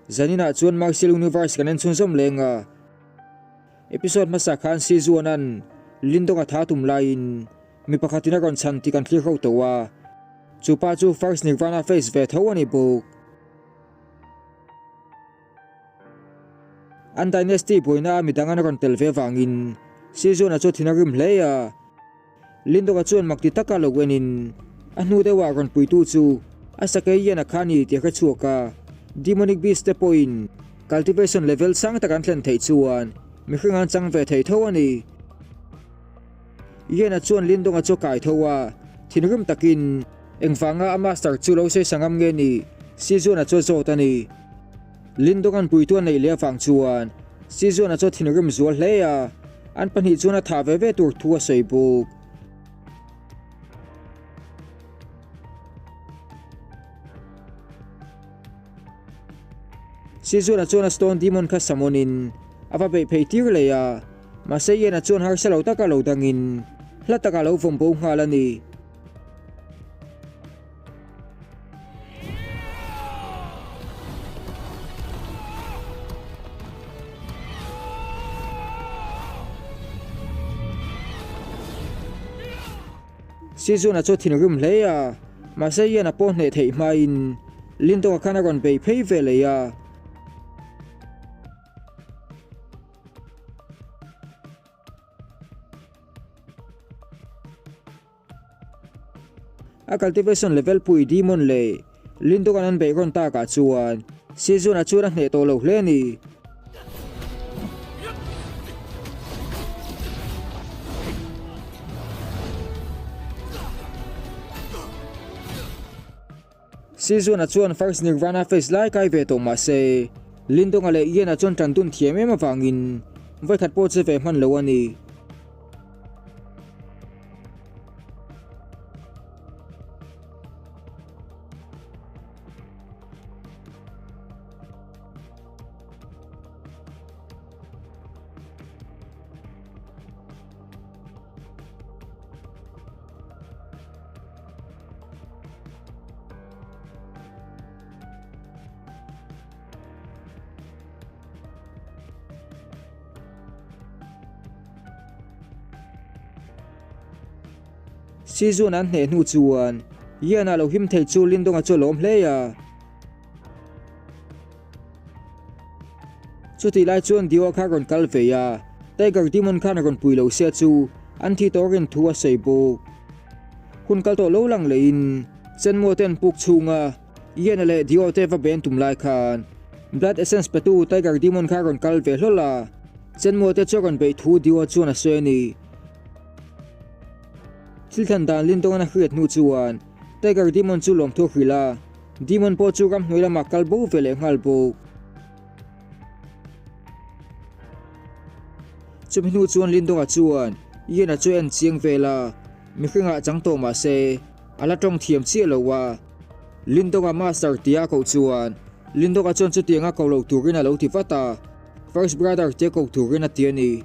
Zaninah chuan Martial Universe kan en chhunzawm leng a. Episode hmasa khan Sizuana'n Lindong a tha tum laiin mi pakhatin a rawn chhan tih kan thlir ho tawh a. Chu pa chu First Nirvana face ve tho a ni bawk. An dynasty buaina a midang an rawn tel ve vangin Sizuana chu thin a rim hle a. Lindawka chuan mak ti taka lo enin a hnu deuhah rawn puitu chu a sakei hian a kha ni tih a hre chhuak a. Demonic Beast te pawhin cultivation level sang tak an thlen theih chuan mihring an chang ve thei tho a ni. Yena chuan Lindonga chu a kai tho a, thinrim takin engvanga a master chu lo sawi sangam nge ni Sizuana chu a zawt a ni. Lindonga'n puitu a neih leh avang chuan Sizuana chu a thinrim zual hle a, an pahnih chuan a thah ve ve tur thu a sawi bawk. Sizuana chuan a Stone Demon kha samunin a va beih phei tir leh a, mahse Ian-a chuan harsa lo taka lo dangin hla takah lo vawm bo nghal a ni. Season-a chu a thinrim hle a, mahse Ian-a pawh hneh theih hmain Lindong-a khan a rawn bei phei ve leh a. A cultivation level pui Demon leh Lindogan an beih rawn takah chuan Season-a chuan a hneh tawh lo hle a ni. Season-a chuan First Nirvana phase lai kai ve tawh mah se, Lindonga leh Ian-a chuan tan dun thiam em avangin vawikhat pawh che ve hman lo a ni. Season an hneh hnu chuan Ian-a lo him thei chu Lindonga chu a lawm hle a. Chutih lai chuan Diwa kha rawn kal ve a, Tiger Demon khan rawn pui lo sia chu an thi tawh rin thu a sawi bawk. Hun kal tawh lo lang leiin Chenmuo te an puk chhunga Ian-a leh Diwa te va ben tum lai khan Blood Essence petu Tiger Demon kha rawn kal ve hlawl a, Chenmuo te chu a rawn beih thu Diwa chuan a sawi a ni. Thil thlan dan Lindong-an a hriat hnu chuan Tiger Demon chu lawmthu a hrilh a. Demon pawh chu ramhnuai lamah kal bo ve leh nghal bawk. Chumi hnu chuan Lindonga chuan Ian-a chu a en chiang vel a, mihringah chang tawh mah se a la tawng thiam chiah lo a. Lindonga master tia a koh chuan Lindonga chuan chutianga ko lo turin a lo ti vat a, First brother tia ko turin a ti a ni.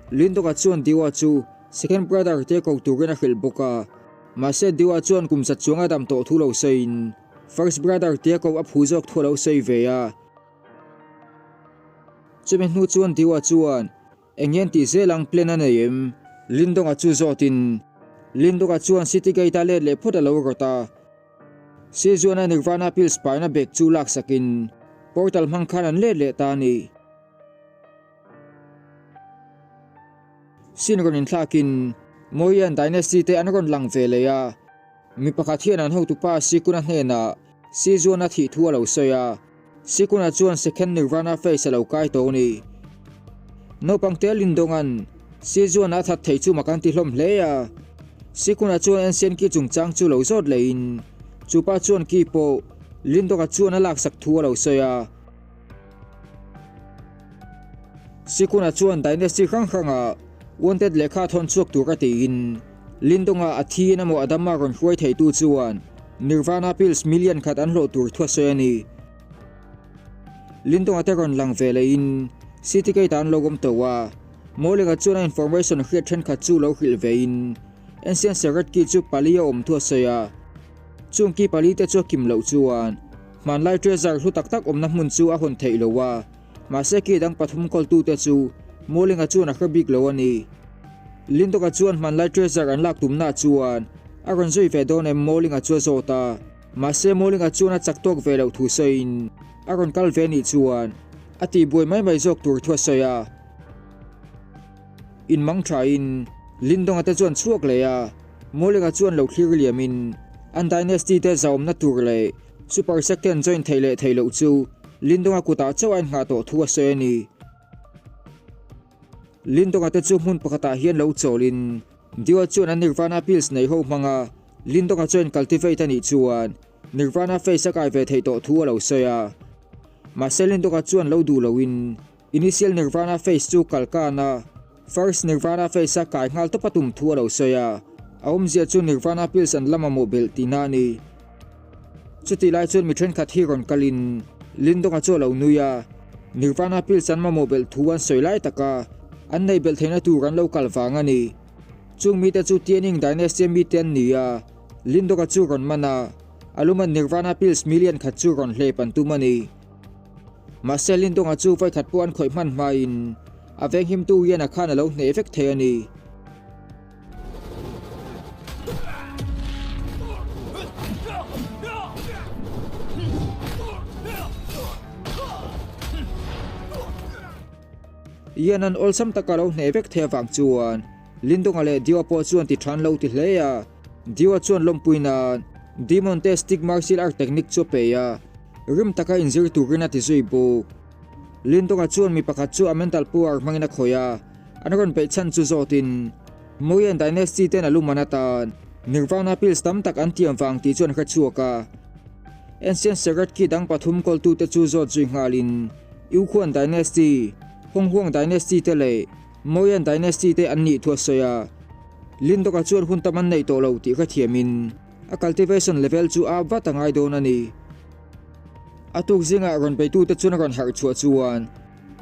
Lindonga chuan Diwa chu Second brother tia ko turin a hrilh bawk a. Mahse Diwa chuan kum zat chuang a dam tawh thu lo sawiin First brother tia ko a phu zawk thu a lo sawi ve a. Chumi hnu chuan Diwa chuan eng hian tih zel ang plan a nei em? Lindonga chu zawtin Lindonga chuan city gate a let leh phawt a lo rawt a. Sizuana Nirvana pills paina bag chu laksakin portal hmang khan an let leh ta a ni. Sin rawn inthlakin Mauryan Dynasty te an rawn lang ve leh a, mi pakhat hian an hotupa Sikuna hnenah Sizuana thih thu a lo sawi a, Sikuna chuan Second Nirvana phase a lo kai tawh a ni. Naupang te Lindonga'n Sizuana a that thei chu mak an ti hlawm hle a, Sikuna chuan Ancient Ki chungchang chu lo zawt lehin chupa chuan ki pawh Lindonga chuan a laksak thu a lo sawi a. Sikuna chuan dynasty hrang hranga wanted lehkha thawn chhuak tur a tiin Lindonga a thi in emaw a dam a rawn hruai theitu chuan Nirvana pills million khat an hlawh tur thu a sawi a ni. Lindonga te rawn lang ve lehin city gate ah an lo awm tawh a, Mawlinga chuan a information hriat thenkhat chu lo hrilh vein Ancient Secret Key chu pali a awm thu a sawi a, chung key pali te chu a kim loh chuan. Hmanlai treasure hlu tak tak awmna hmun chu a hawn theih lo a, mahse ki dang pathum kawltute chu Mawlinga chuan a hre bik lo a ni. Lindawka chuan hmanlai treasure an lak tumna chuan a rawn zui ve dawn em Mawlinga chu a zawt a, mahse Mawlinga chuan a chak tawk ve loh thu sawiin a rawn kal ve nih chuan a tihbuai mai mai zawk tur thu a sawi a. In mang thain Lindawnga te chuan chhuak leh a, Mawlinga chuan lo thlir liamin an dynasty te zahawmna tur leh Super Sect te an join theih leh theih loh chu Lindawnga kutah chauh a innghah tawh thu a sawi a ni. Lindawnga te chu hmun pakhatah hian lo chawlin Diwa chuan an Nirvana pills nei ho hmanga Lindawnga chuan cultivate a nih chuan Nirvana face a kai ve theih tawh thu a lo sawi a. Mahse Lindawnga chuan lo duh loin Initial Nirvana Phase chu kal kan a, First Nirvana Phase a kai nghal tawp a tum thu a lo sawi a, a awmzia chu Nirvana Pills an la mamawh belh tihna a ni. Chutih lai chuan mi thenkhat hi rawn kalin Lindonga chu a lo nui a, Nirvana Pills an mamawh belh thu an sawi lai taka an nei belh theihna tur an lo kal vang a ni. Chung mite chu Tianing Dynasty a mite an ni a, Lindonga chu rawn man a, a luman Nirvana Pills million khat chu rawn hlep an tum a ni. Mahse Lindonga chu vawikhat pawh an khawih hman hmain a venghimtu hian a khan a lo hneh vek thei a ni. Ian an awlsam taka lo hneh vek thei avang chuan Lindonga leh Diwa pawh chuan ti than lo ti hle a. Diwa chuan lawmpui nan Demon te stick martial art technique chu a pe a. Rim taka inzir turin a ti zui bawk. Lindonga chuan mi pakhat chu a mental power hmangin a khawih a, an rawn peih chhan chu zawtin Moyen Dynasty ten a luman atan Nirvana pills tam tak an tiam vang tih chu an hre chhuak a. Ancient Secret Key dang pathum kawltute chu zawt zui nghalin Yukhuan Dynasty, Honghuang Dynasty te leh Moyen Dynasty te an nih thu a sawi a. Lindonga chuan hun tam an neih tawh lo tih hrethiamin A cultivation level chu a vat a ngai dawn a ni. A tuk zingah rawn beitute chuan a rawn harh chhuah chuan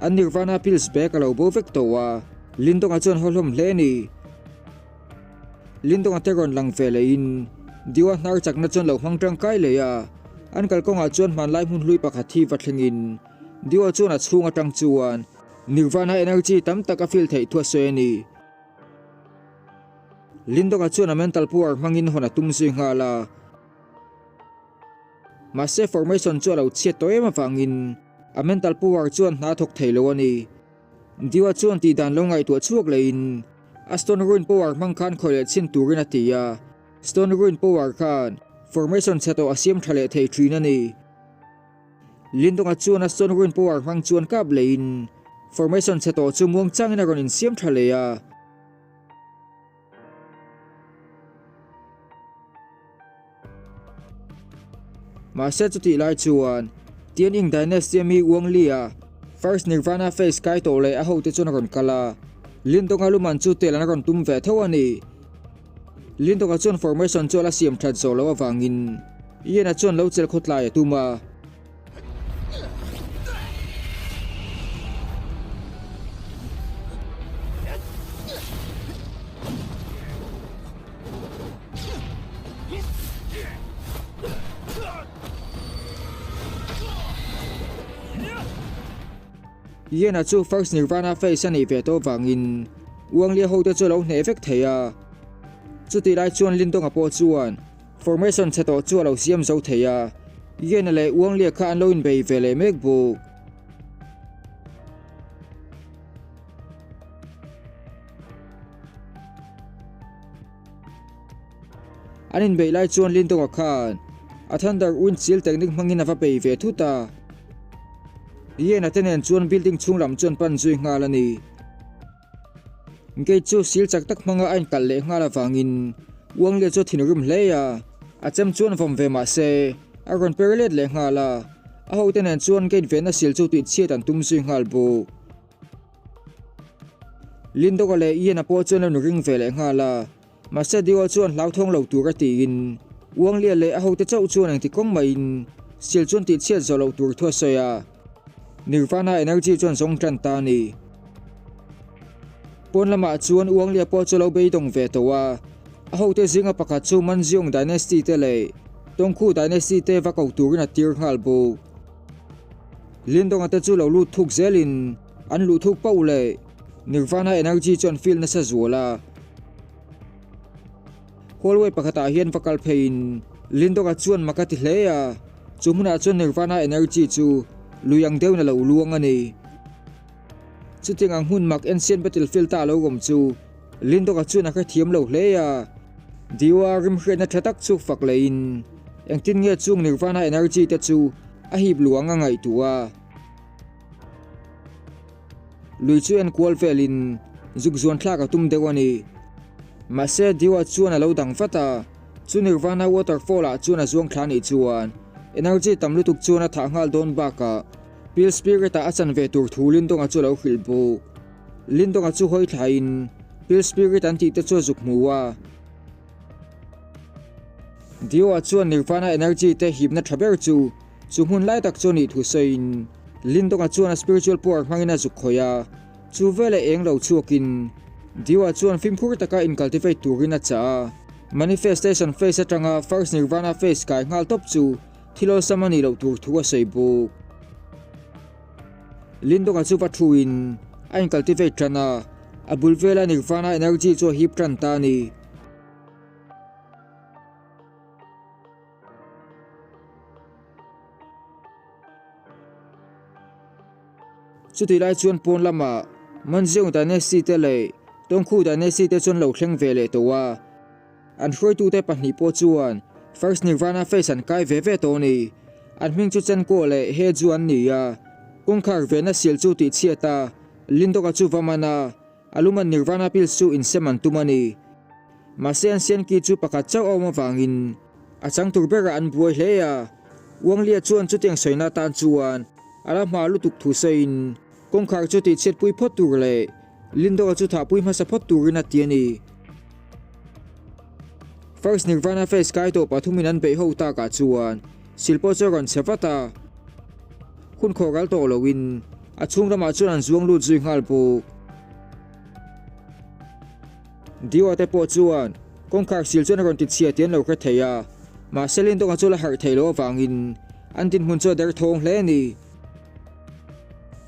an Nirvana pills bag a lo bo vek tawh a, Lindonga chuan haw hlawm hle a ni. Lindonga te rawn lang ve lehin Diwa hnar chakna chuan lo hmang tangkai leh a, an kalkawngah chuan hmanlai hmun hlui pakhat hi va thlengin Diwa chuan a chhung atang chuan Nirvana energy tam tak a feel theih thu a sawi a ni. Lindonga chuan a mental power hmangin hawn a tum zui nghal a. Mahse formation chu a lo chhiat tawh em avangin a mental power chuan hna a thawk thei lo a ni. Diwa chuan tih dan lo ngaihtuah chhuak lehin a stone ruin power hmang khan khawi leh chhin turin a ti a. Stone ruin power khan formation chhe tawh a siam tha leh thei thin a ni. Lindonga chuan a stone ruin power hmang chuan kap lehin formation chhe tawh chu muang changin a rawn insiam tha leh a. Mahse chutih lai chuan Tianqing Dynasty ami Wang Li-a First Nirvana Phase kai tawh leh a hote chuan a rawn kal a, Lindonga luman chu tel an rawn tum ve tho a ni. Lindonga chuan formation chu a la siam that zawh loh avangin Ian-a chuan lo chelh khawtlai a tum a. Ian-a chu First Nirvana face a nih ve tawh vangin Uanglia hote chu a lo hneh vek thei a. Chutih lai chuan Lindonga pawh chuan Formation chhe tawh chu a lo siam zo thei a, Ian-a leh Uanglia kha an lo inbei ve leh mek bawk. An inbeih lai chuan Lindonga khan a Thunder Wind Seal technique hmangin a va bei ve thut a. Ian-a te nen chuan building chhung lam chuan pan zui nghal a ni. Gate chu sil chak tak hmanga a inkalh leh nghal avangin Uanglia chu a thinrim hle a, a chem chuan vawm ve mah se a rawn per let leh nghal a, a hote nen chuan gate venna sil chu tihchhiat an tum zui nghal bawk. Lindoga leh Ian-a pawh chuan an ring ve leh nghal a, mahse Dio chuan hlauthawng lo tura tiin Uanglia leh a hote chauh chuan engti kawng maiin sil chuan tihchhiat zawh loh tur thu a sawi a. Nirvana energy chuan zawng tan ta a ni. Pawn lamah chuan Uanglia pawh chu a lo beidawng ve tawh a, a hote zinga pakhat chu Manziong dynasty te leh Tawngkhu Dynasty te va ko turin a tir nghal bawk. Lindonga te chu lo lut thuk zelin an luh thuk pauh leh Nirvana energy chu an feel nasa zual a. Hallway pakhatah hian va kal pheiin Lindonga chuan mak a ti hle a, chu hmunah chuan Nirvana energy chu lui ang deuhin a lo luang a ni. Chutiang ang hmun mak ancient battlefield ta a lo awm chu Lindonga chuan a hrethiam lo hle a. Diwa rimhriatna tha tak chu fak leiin engtin nge chung Nirvana energy te chu a hip luang a ngaihtuah a. Lui chu en kual velin zuk zuan thlak a tum deuh a ni. Mahse Diwa chuan a lo dang vat a, chu Nirvana waterfall ah chuan a zuang thla nih chuan energy tam lutuk chuan a thah nghal dawn bakah Pil Spirit ah a chan ve tur thu Lindonga chu a lo hrilh bawk. Lindonga chu hawi thlaiin Pil Spirit an tih te chu a zuk hmu a. Dio-a chuan Nirvana Energy te hipna tha ber chu chu hmun lai tak chu a nih thu sawiin Lindonga chuan a spiritual power hmangin a zuk khawih a. Chu veleh eng lo chhuakin Dio-a chuan fimkhur taka incultivate turin a chah a. Manifestation phase atanga First Nirvana phase kai nghal tawp chu thil awlsam a nih loh tur thu a sawi bawk. Lindonga chu va thuin a incultivate tan a, a bul vela Nirvana energy chu a hip tan ta a ni. Chutih lai chuan pawn lamah Manziong Dynasty te leh Tawngkhu Dynasty te chuan lo thleng ve leh tawh a. An hruaitute pahnih pawh chuan First Nirvana Face an kai ve ve tawh a ni. An hming chu Chenkuo leh He Ju an ni a. Kawngkhar vehna sial chu tihchhiat a, Lindoka chu va man a, a luman Nirvana Pills chu insem an tum a ni. Mahse an Sianki chu pakhat chauh a awm avangin a chang tur berah an buai hle a. Wang Lia chuan chutiang sawina atan chuan a la hma lutuk thu sawiin kawngkhar chu tihchhiatpui phawt tur leh Lindoa chu thahpui hmasa phawt turin a ti a ni. First Nirvana Face kai tawh pathumin an beih ho takah chuan sil pawh chu a rawn chhe vat a. Hun khawh ral tawh loin a chhung ramah chuan an zuang lut zui nghal bawk. Dio te pawh chuan kawngkhar sil chuan a rawn ti chhia tih an lo hre thei a, mahse Lindoa chu la harh theih loh avangin an dinhmun chu a derthawng hle a ni.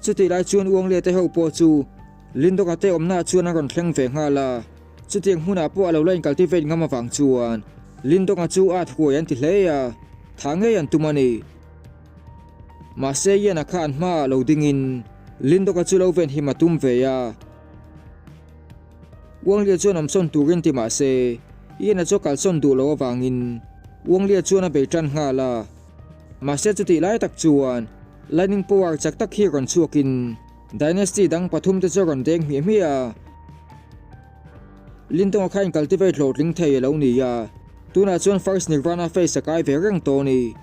Chutih lai chuan Uanglete ho pawh chu Lindoka te awmnaah chuan an rawn thleng ve nghal a, chutiang hmunah pawh a lo la incultivate ngam avang chuan Lindoka chu at huai an ti hle a, thah ngei an tum a ni. Mahse Ian-a kha an hmaah lo dingin Lindoka chu lo venhim a tum ve a. Uanglia chuan awmsawn turin ti mah se, Ian-a chu a kalsawn duh loh avangin Uanglia chuan a bei tan nghal a. Mahse chutih lai tak chuan Lightning Power chak tak hi rawn chhuakin Dynasty dang pathum te chu a rawn deng hmiah hmiah a. Lintong-a kha in cultivate hlawhtling thei a lo ni a, tunah chuan First Nirvana phase a kai ve reng tawh a ni.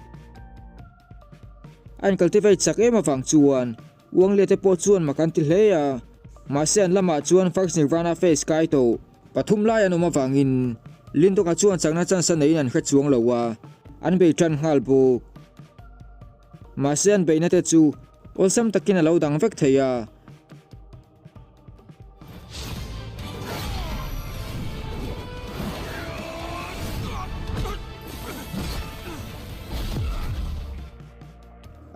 A in cultivate chak em avang chuan Uanglia te pawh chuan mak an ti hle a, mahse an lamah chuan First Nirvana phase kai tawh pathum lai an awm avangin Lindonga chuan chakna chance a neiin an hre chuang lo a, an bei tan nghal bawk. Mahse an beihna te chu awlsam takin a lo dang vek thei a.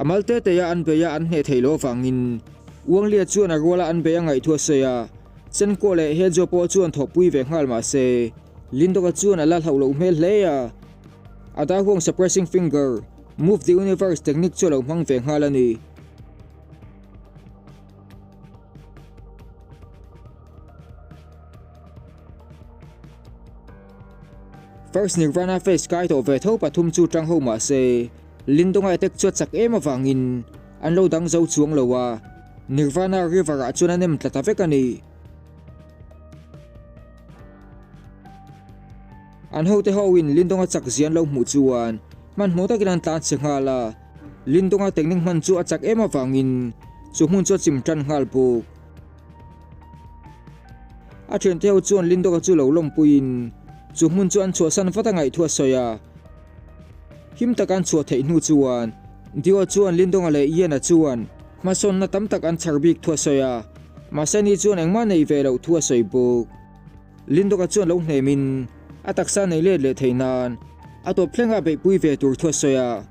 A mal te te a an bei a an hneh theih loh avangin Uanglia chuan a ruala an bei a ngaih thu a sawi a, Chenkuo leh Hejo pawh chuan thawhpui ve nghal mah se Lindoka chuan a la hlauh loh hmel hle a, a darhuang suppressing finger, move the universe technique chu a lo hmang ve nghal a ni. First Nirvana Face kai tawh ve tho pathum chu tang ho mah se Lindonga attack chu a chak em avangin an lo dang zo chuang lo a, Nirvana River ah chuan a nem tla ta vek a ni. An hote ho in Lindonga chak zia an lo hmuh chuan hmanhmawh takin an tlan chhe nghal a, Lindonga technique hman chu a chak em avangin chu hmun chu a chim tan nghal bawk. A thiante ho chuan Lindoka chu lo lawmpuiin chu hmun chu an chhuahsan vat a ngaih thu a sawi a. Him taka an chhuah theih hnu chuan Dio chuan Lindonga leh Ian-a chuan hmasawnna tam tak an chhar bik thu a sawi a, mahse ni chuan engmah neih ve loh thu a sawi bawk. Lindoka chuan lo hnemin a taksa nei let leh theih nan A tawp thlengah beihpui ve tur thu a sawi a.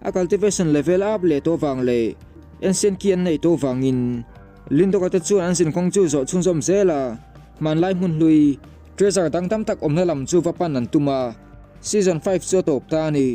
A cultivation level up leh tawh vang leh ancient key an neih tawh vangin Lindoga te chuan an zinkawng chu zawh chhunzawm zel a, hmanlai hmun hlui treasure dang tam tak awmna lam chu va pan an tum a, season 5 chu a tawp ta a ni.